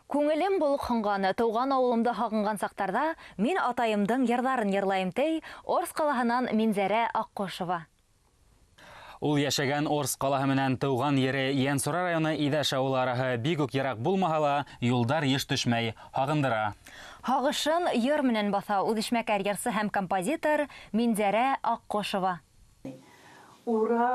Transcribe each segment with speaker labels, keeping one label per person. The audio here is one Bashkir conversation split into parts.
Speaker 1: Күңелем болоҡһонған, тыуған ауылымды һағынған саҡтарҙа мин атайымдың йырҙарын йырлайым, ти Орск ҡалаһынан Минзәрә Аҡҡошова.
Speaker 2: Ул йәшәгән Орск ҡалаһы менән тыуған ере Ейәнсура районы Иҙәш ауылы араһы бик үк йыраҡ булмаһа ла, юлдар йыш төшмәй, һағындыра.
Speaker 1: Һағышын йыр менән баҫа үҙешмәкәр йырсы һәм композитор Минзәрә Аҡҡошова.
Speaker 3: Ура!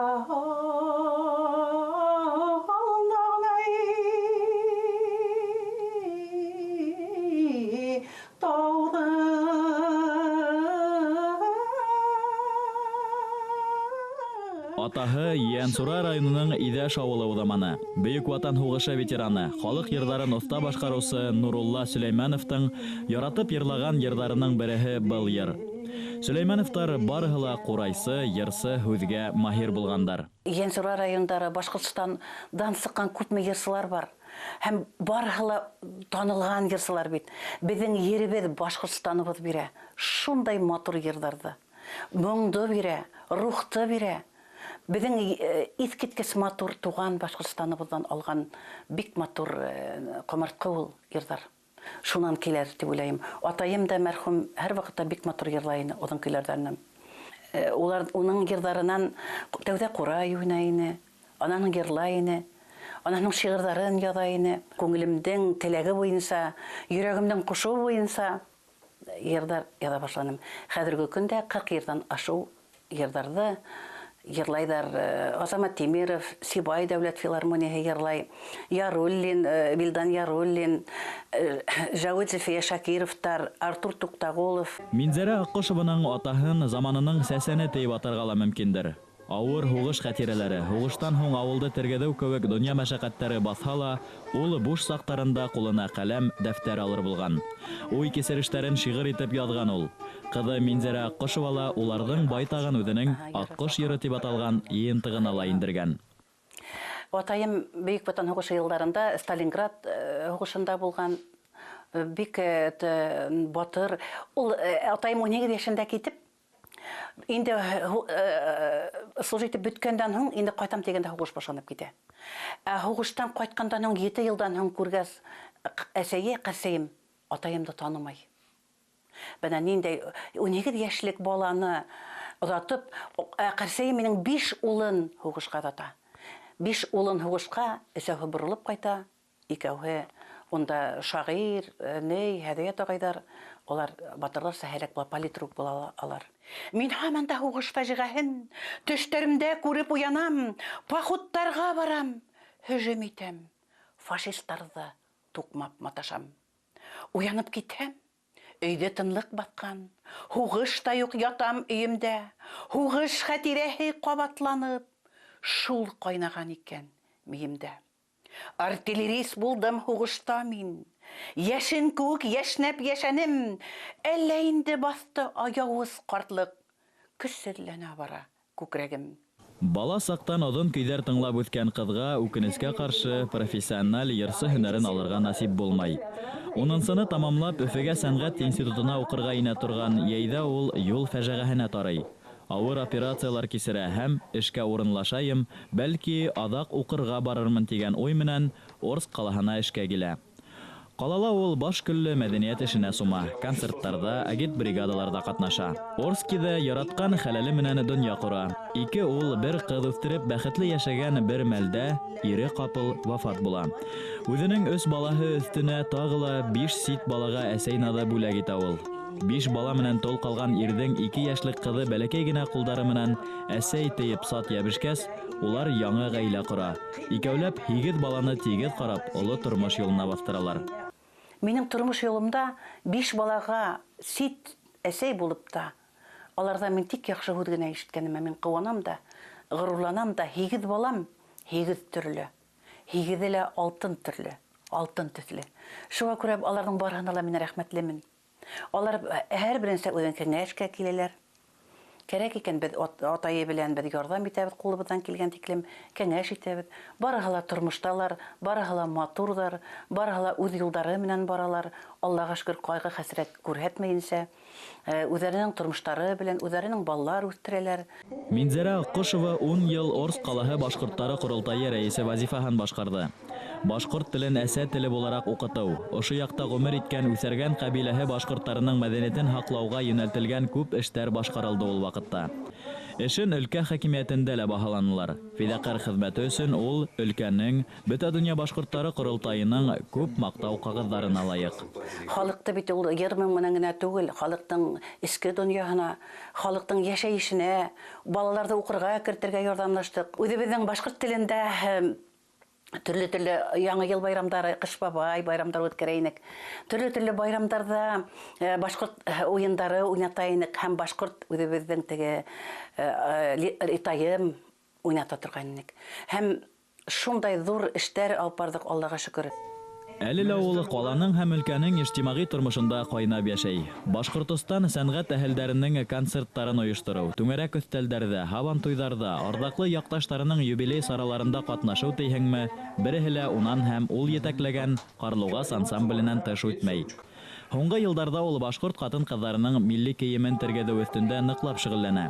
Speaker 4: Атаһы Ейәнсура районының Иҙәш ауылы уҙаманы, Бөйөк Ватан һуғышы ветераны, халыҡ йырҙарын оҫта башҡарыусы Нурулла Сөләймәновтың яратып йырлаған йырҙарының береһе был йыр. Сөләймәновтар барыһы ла ҡурайсы, йырсы, һүҙгә маһир булғандар.
Speaker 3: Ейәнсура райондары Башҡортостандан сыҡҡан күпме йырсылар бар. Һәм барыһы ла танылған йырсылар бит. Беҙҙең еребеҙ Башҡортостаныбыҙ бирә шундай матур йырҙарҙы. Моңдо бирә, рухты бирә. Беҙҙең иҫ киткес матур туған Башҡортостаныбыҙҙан алған бик матур ҡомартҡы ул йырҙар. Шунан килер тип уйлайым. Атайым да мәрхүм һәр ваҡытта бик матур йырлай ине оҙон көйләрҙәренән. Улар уның йырҙарынан тәүҙә ҡурай уйнай ине, анан йырлай ине, анан шиғырҙарын яҙа ине. Күңелемдең теләге буйынса, йөрәгемдең ҡушыуы буйынса йырҙар яҙа башланым. Хәҙерге көндә 40 йырҙан ашыу йырҙарҙы йырлайҙар. Азамат Тимиров, Сибай дәүләт филармонияһы йырлай, Яруллин, Вилдан Яруллин, Жауид Зөлфиә Шакировтар, Артур Туҡтағулов.
Speaker 4: Минзәрә Аҡҡошованың атаһын заманының сәсәне тиеп атарға ла мөмкиндер. Ауыр һуғыш хәтирәләре, һуғыштан һуң ауылды тергеҙеү кеүек донъя мәшәҡәттәре баҫһа ла, ул буш саҡтарында ҡулына ҡәләм, дәфтәр алыр булған. Уй кисерештәрен шиғыр итеп яҙған ул. Ҡыҙы Минзәрә Аҡҡошова ла уларҙың байтағын үҙенең Аҡҡош йыры тип аталған йыйынтығына ла индергән.
Speaker 3: Атайым Бөйөк Ватан һуғышы йылдарында Сталинград һуғышында булған, бик батыр. Ул атайым 18 йәшендә китеп, инде служить итеп бөткәндән һуң, инде ҡайтам тигәндә һуғыш башланып китә. Ә һуғыштан ҡайтҡандан һуң 7 йылдан һуң күргәс, әсәйе, ҡәсәйем атайымды танымай. Бына ниндәй 18 йәшлек баланы оҙатып, ҡәсәйем минең 5 улын һуғышҡа оҙата. 5 улын һуғышҡа, өсәүһе боролоп ҡайта, икәүһе унда шағир, ней, Һәҙиәт ағайҙар, улар батырларса һәләк була, политрук була алар. Мин һаман да һуғыш фажиғәһен төштәремдә күреп уянам, походтарға барам, һөжүм итәм, фашисттарҙы туҡмап маташам. Уянып китһәм, өйҙә тынлыҡ баҫҡан, һуғыш та юҡ, ятам өйөмдә, һуғыш хәтирәһе ҡабатланып, шул ҡайнаған икән мейемдә. Артиллерист булдым һуғышта мин, йәшен кеүек йәшнәп йәшәнем, әллә инде баҫты яуыз ҡартлыҡ, көсһөҙләнә бара күкрәгем.
Speaker 4: Бала саҡтан оҙон көйҙәр тыңлап үҫкән ҡыҙға үкенескә ҡаршы профессиональ йырсы һөнәрен алырға насип булмай. 10-сыны тамамлап Өфөгә сәнғәт институтына уҡырға инә торған йәйҙә ул юл фәжиғәһенә тарый. Ауыр операциялар кисерә һәм эшкә урынлашайым, бәлки аҙаҡ уҡырға барырмын тигән уй менән Орск ҡалаһына эшкә килә. Ҡалала ул баш көллө мәҙәниәт эшенә сума, концерттарҙа, агитбригадаларҙа ҡатнаша. Орскиҙа яратҡан хәләле менән донъя ҡора. 2 ул, 1 ҡыҙ үҫтереп бәхетле йәшәгән бер мәлдә ире ҡапыл вафат була. Үҙенең 3 балаһы өҫтөнә тағы ла 5 сит балаға әсәй наҙы бүләк итә ул. 5 бала менән тол ҡалған ирҙең 2 йәшлек ҡыҙы бәләкәй генә ҡулдары менән әсәй тейеп сат йәбешкәс, улар яңы ғаилә ҡора. Икәүләп 8 баланы тигеҙ ҡарап, оло тормош юлына баҫтыралар.
Speaker 3: Минең тормош юлымда 5 балаға сит әсәй булып та, аларҙан мин тик яҡшы һүҙ генә ишеткәнемә мин ҡыуанам да, ғорурланам да. 8 балам 8 төрлө, 8-е лә алтын төрлө, алтын төҫлө. Шуға күрә аларҙың барыһына ла мин рәхмәтлемен. Алар һәр беренсе үҙен кәңәшкә киләләр. Кәрәк икән, беҙ атайы белән беҙ ярҙам итәбеҙ, ҡулыбыҙҙан килгән тиклем кәңәш итәбеҙ. Барыһы ла тормошталар, барыһы ла матурҙар, барыһы ла үҙ юлдары менән баралар. Аллаға шөкөр, ҡайғы хәсрәт күрһәтмәйенсә, үҙҙәренең тормоштары белән, үҙҙәренең балалар үҫтерәләр.
Speaker 4: Минзәрә Аҡҡошова 10 йыл Орск ҡалаһы башҡорттары ҡоролтайы рәйесе вазифаһын башҡарҙы. Башҡорт телен әсә теле булараҡ уҡытыу, ошо яҡта ғүмер иткән үҫәргән ҡәбиләһе башҡорттарының мәҙәниәтен һаҡлауға йүнәлтелгән күп эштәр башҡарылды ул ваҡытта. Эшен өлкә хакимиәтендә лә баһаланылар. Фиҙаҡәр хеҙмәте өсөн ул өлкәнең Бөтә донъя башҡорттары ҡоролтайының күп маҡтау ҡағыҙҙарына лайыҡ.
Speaker 3: Халыҡты бит ул йыр менән генә түгел, халыҡтың эске донъяһына, халыҡтың йәшәйешенә, балаларҙы уҡырға кертергә ярҙамлаштыҡ. Үҙебеҙҙең башҡорт телендә төрлө-төрлө яңы йыл байрамдары, Ҡыш бабай байрамдары үткәрә инек. Төрлө-төрлө байрамдарҙа башҡорт уйындары уйната инек һәм башҡорт үҙебеҙҙең теге итайым уйната торған инек. Һәм шундай ҙур эштәр алып барҙыҡ, Аллаға шөкөр.
Speaker 4: Әле лә ул ҡаланың һәм өлкәнең ижтимағи тормошонда ҡайнап йәшәй. Башҡортостан сәнғәт әһелдәренең концерттарын ойоштороу, түңәрәк өҫтәлдәрҙә, һабантуйҙарҙа, арҙаҡлы яҡташтарының юбилей сараларында ҡатнашыу тейһеңме, береһе лә унан һәм ул етәкләгән Ҡарлуғас ансамбленән тыш үтмәй. Һуңғы йылдарҙа ул башҡорт ҡатын-ҡыҙҙарының милли кейемен тергеҙеү өҫтөндә ныҡлап шөғөлләнә.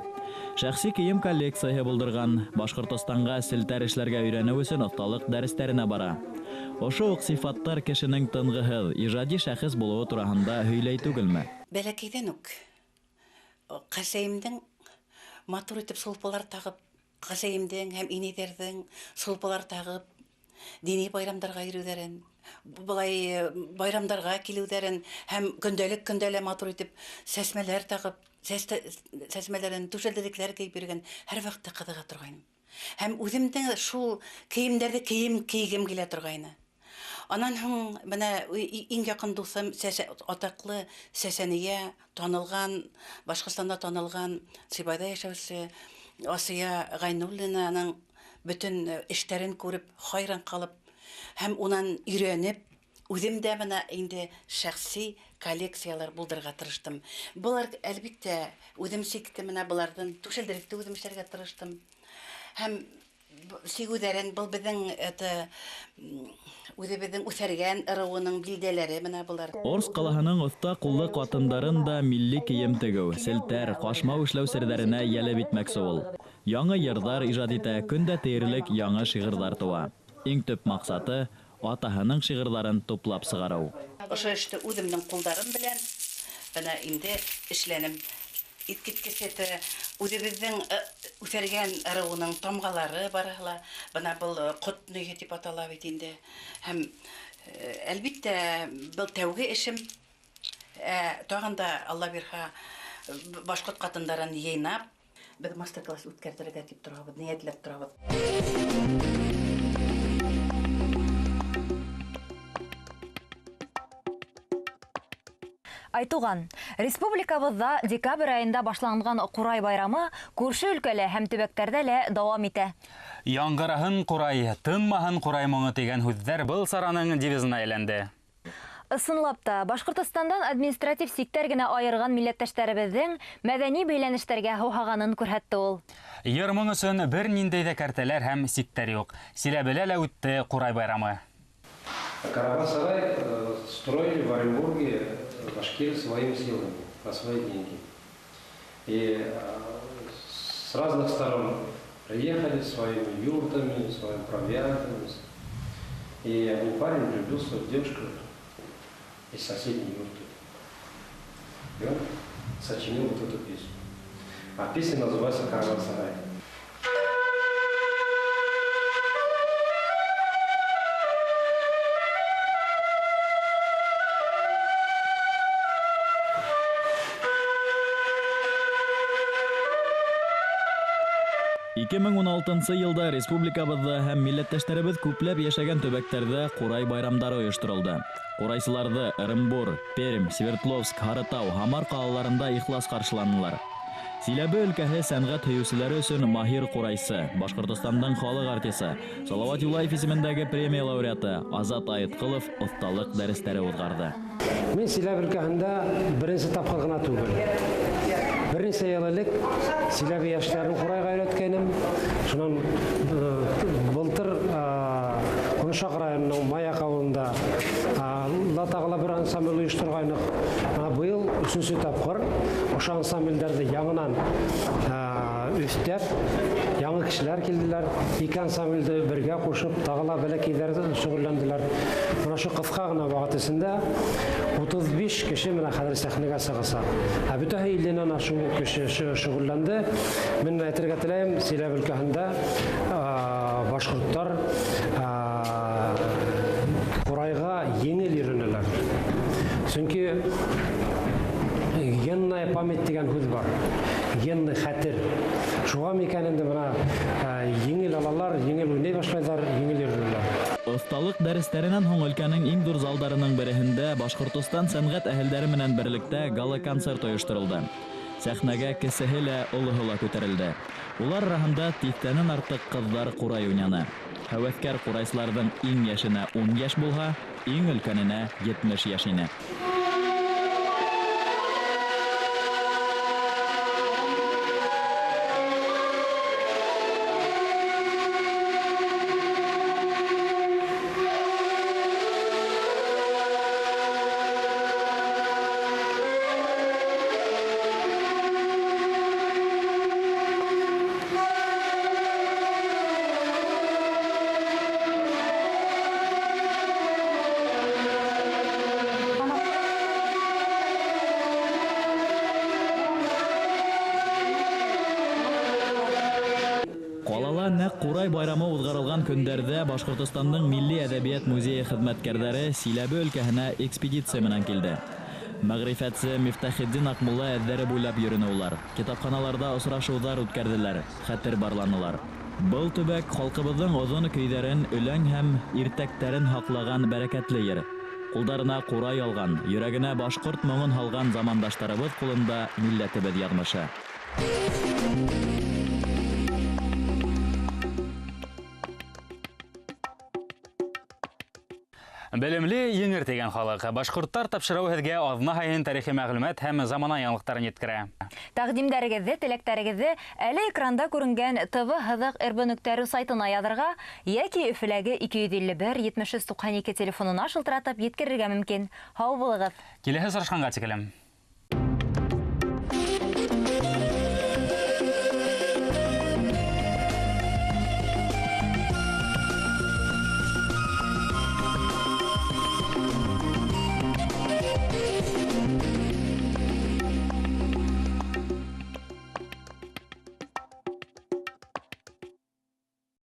Speaker 4: Шәхси кейем коллекцияһы булдырған, Башҡортостанға селтәр эшләргә өйрәнеү өсөн оҫталыҡ дәрестәренә бара. Ошо уҡ сифаттар кешенең тынғыһыҙ, ижади шәхес булыуы тураһында һөйләй түгелме?
Speaker 3: Бәләкәйҙән үк ҡәсәйемдең матур итеп сулпылар тағып, ҡәсәйемдең һәм инәйҙәрҙең сулпылар тағып, дини байрамдарға йөрөүҙәрен, былай байрамдарға килеүҙәрен һәм көндәлек көндә лә матур итеп сәсмәләр тағып, сәсмәләрен түшәлдерекләр кейеп йөрөгән һәр ваҡытта ҡыҙыға торғайным. Һәм үҙемдең шул кейемдәрҙе кейем кейгем килә торғайны. Анан һуң бына иң яҡын дуҫым атаҡлы Сәсәниә, танылған, Башҡортостанда танылған Сибайҙа йәшәүсе Асия Ғәйнуллинаның бөтөн эштәрен күреп, хайран ҡалып һәм унан өйрәнеп, үҙем дә бына инде шәхси коллекциялар булдырырға тырыштым. Былар, әлбиттә, үҙем сиктем, бына быларҙың түшәлдеректе үҙем эшләргә тырыштым. Һәм сигеүҙәрен, был беҙҙең, это, үҙебеҙҙең үҫәргән ырыуының билдәләре бына былар.
Speaker 4: Орск ҡалаһының оҫта ҡуллы ҡатындарын да милли кейем тегеү, селтәр, ҡашмау эшләү серҙәренә йәлеп итмәксе ул. Яңы йырҙар ижад итә, көн дә тиерлек яңы шиғырҙар тыуа. Иң төп маҡсаты атаһының шиғырҙарын туплап сығарыу.
Speaker 3: Ошо эште үҙемдең ҡулдарым белән бына инде эшләнем. Иткеткес это үҙебеҙҙең үҫәргән ырыуының тамғалары барыһы ла, бына был ҡот нөйө тип атала бит инде. Һәм әлбиттә был тәүге эшем. Тағын да Алла бирһә башҡорт ҡатындарын йыйнап, беҙ мастер-класс үткәртергә тип торабыҙ, ниәтләп торабыҙ.
Speaker 1: Айтуған, республикабыҙҙа декабрь айында башланған Ҡурай байрамы күрше өлкәлә һәм төбәктәрҙә лә дауам итә.
Speaker 2: Яңғыраһын ҡурай, тынмаһын ҡурай моңо тигән һүҙҙәр был сараның девизына әйләнде.
Speaker 1: Ысынлап та, Башҡортостандан административ сиктәр генә айырған милләттәштәребеҙҙең мәҙәни бәйләнештәргә һыуһағанын күрһәтте ул.
Speaker 2: Йыр моң өсөн бер ниндәй ҙә кәртәләр һәм сиктәр юҡ. Силәбелә лә үтте Ҡурай байрамы.
Speaker 5: Караван-сарай строили в Оренбурге башкиры своими силами, на свои деньги. И с разных сторон приехали своими юртами, своими провиантами. И один парень влюбился в девушку из соседней юрты. И он сочинил вот эту песню. А песня называется «Караван-сарай».
Speaker 4: Ике мең ун алтынсы йылда республикабыҙҙа һәм милләттәштәребеҙ күпләп йәшәгән төбәктәрҙә ҡурай байрамдары ойошторолдо. Ҡурайсыларҙы Ырымбур, Пермь, Свердловск, Һарытау, Һамар ҡалаларында ихлас ҡаршыланылар. Силәбе өлкәһе сәнғәт һөйөүселәре өсөн маһир ҡурайсы, Башҡортостандың халыҡ артисы, Салауат Юлаев исемендәге премия лауреаты Азат Айытҡылов оҫталыҡ дәрестәре уҙғарҙы.
Speaker 5: Мин Силәбе өлкәһендә беренсе тапҡыр ғына түгел. Бер нисә йыл элек Силәбе йәштәрен ҡурайға өйрәткәйнем. Шунан былтыр Ҡоншаҡ районының Маяҡ ауылында ла тағы ла бер ансамбль ойошторғайныҡ. Бына быйыл Өсөнсө тапҡыр ошо ансамблдәрҙе яңынан өҫтәп, яңы кешеләр килделәр. Ике ансамблде бергә ҡушып, тағы ла бәләкәйҙәр шөғөлләнделәр. Бына ошо ҡыҫҡа ғына ваҡыт эсендә 35 кеше менә хәҙер сәхнәгә сығасаҡ. Ә бөтәһе илленән ашыу кеше шөғөлләнде. Мин әйтергә теләйем, Силәбе өлкәһендә башҡорттар ҡурайға еңел өйрәнәләр. Сөнки генная память тигән һүҙ бар. Генный хәтер. Шуға микән инде бына еңел алалар, еңел уйнай башлайҙар, еңел өйрәнәләр.
Speaker 4: Оҫталыҡ дәрестәренән һуң өлкәнең иң ҙур залдарының береһендә Башҡортостан сәнғәт әһелдәре менән берлектә гала-концерт ойошторолдо. Сәхнәгә кесеһе лә, олоһо ла күтәрелде. Улар араһында тиҫтәнән артыҡ ҡыҙҙар ҡурай уйнаны. Һәүәҫкәр ҡурайсыларҙың иң йәшенә 10 йәш булһа, иң өлкәненә 70 йәш ине. Ҡалала нәҡ Ҡурай байрамы уҙғарылған көндәрҙә Башҡортостандың Милли әҙәбиәт музейы хеҙмәткәрҙәре Силәбе өлкәһенә экспедиция менән килде. Мәғрифәтсе Мифтахетдин Аҡмулла әҙҙәре буйлап йөрөнө улар. Китапханаларҙа осрашыуҙар үткәрҙеләр, хәтер барланылар. Был төбәк халҡыбыҙҙың оҙон көйҙәрен, өләң һәм иртәктәрен һаҡлаған бәрәкәтле ер. Ҡулдарына ҡурай алған, йөрәгенә башҡорт моңон һалған замандаштарыбыҙ ҡулында милләтебеҙ яҙмышы.
Speaker 2: Белемле еңер тигән халыҡ. Башҡорттар тапшырыуы һеҙгә аҙна һайын тарихи мәғлүмәт һәм замана яңылыҡтарын еткерә.
Speaker 1: Тәҡдимдәрегеҙҙе, теләктәрегеҙҙе әле экранда күренгән ТВ һыҙыҡ РБ.ру сайтына яҙырға йәки Өфөләге 251 73 92 телефонына шылтыратып еткерергә мөмкин. Һау булығыҙ.
Speaker 2: Киләһе осрашҡанға тиклем.